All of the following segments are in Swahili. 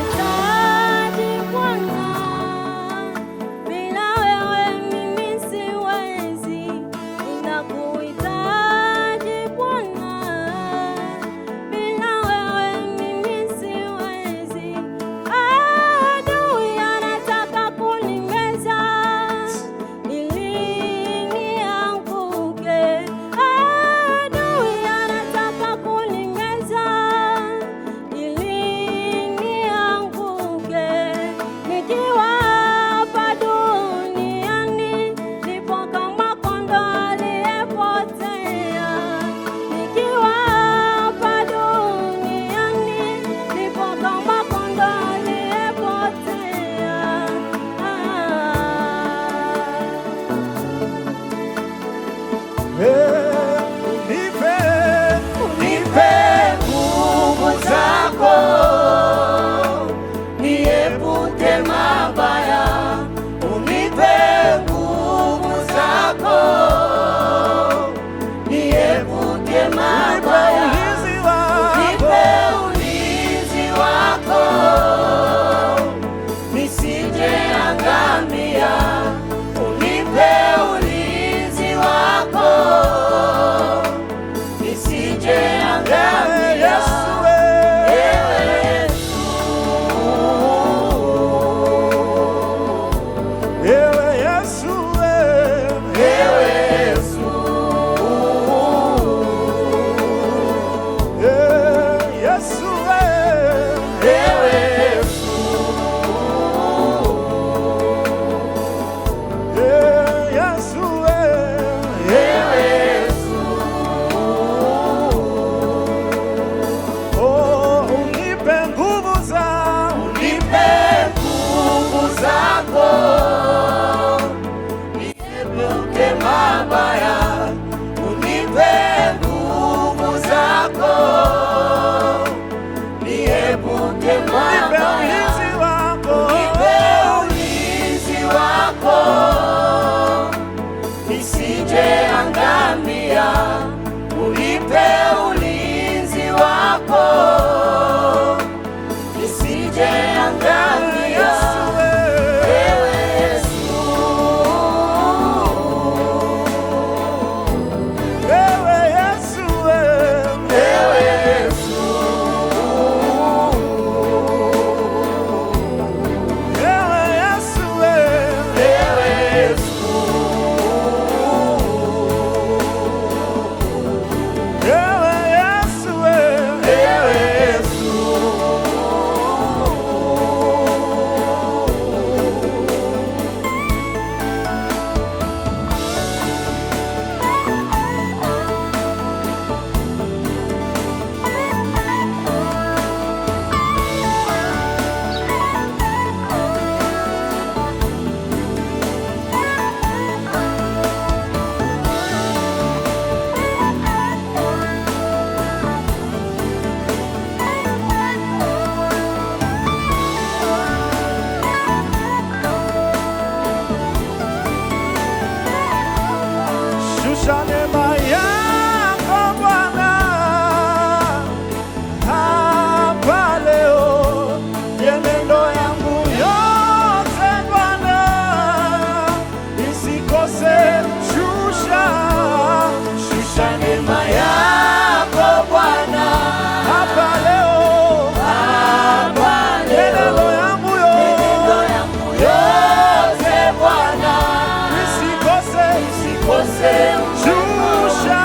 Nakuhitaji Bwana, bila wewe mimi siwezi. Ninakuhitaji Bwana, bila wewe mimi siwezi. Adui anataka kunimeza ili nianguke. Adui anataka kunimeza ili nianguke. Nikiwa hapa duniani nipo kama kondoo aliyepotea. Nikiwa hapa duniani nipo kama kondoo aliyepotea. Ah. Unipe, unipe nguvu zako, niepuke mabaya. Unipe nguvu zako, niepuke mabaya. Unipe ulinzi wako, nisije angamia. Unipe ulinzi wako, nisije angamia. Ewe Yesu, Ewe Yesu, ewe Yesu, Yesu, ewe Yesu, Yesu, ewe Yesu, oh, unipe nguvu za, unipe nguvu zako, niepuke mabaya. Unipe nguvu zako, niepuke unipe mabaya. ulinzi wako, Unipe ulinzi wako, nisije angamia. Unipe ulinzi wako, nisije angamia. Yesu, Ewe Yesu, ewe Yesu, ewe Yesu, ewe Yesu, ewe Yesu, ewe Yesu, ewe Yesu. Shusha neema yako Bwana hapa leo, mienendo yangu yote Bwana isikose. Shusha, Shusha neema yako Bwana hapa leo, hapa leo, mienendo yangu mienendo yote yangu yote Bwana isikose. isikose. Shusha,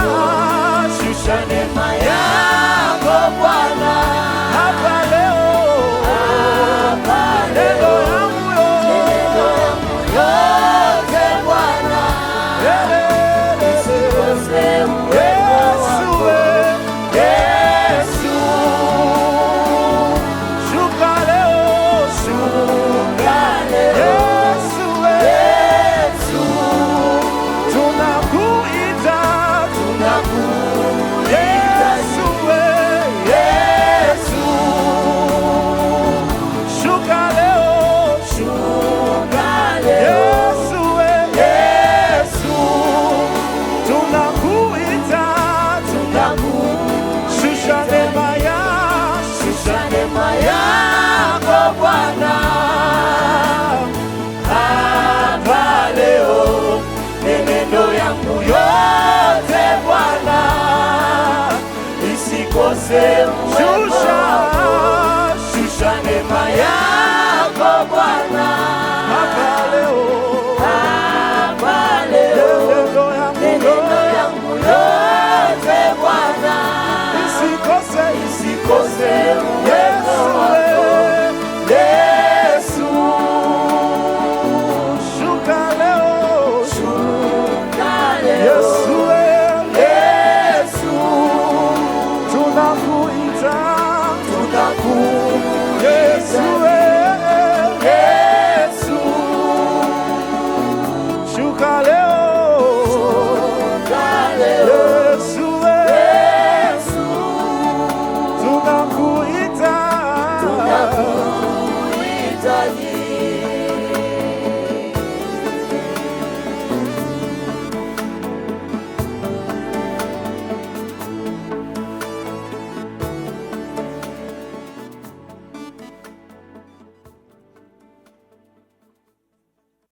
Tunakuita. Tunakuhitaji.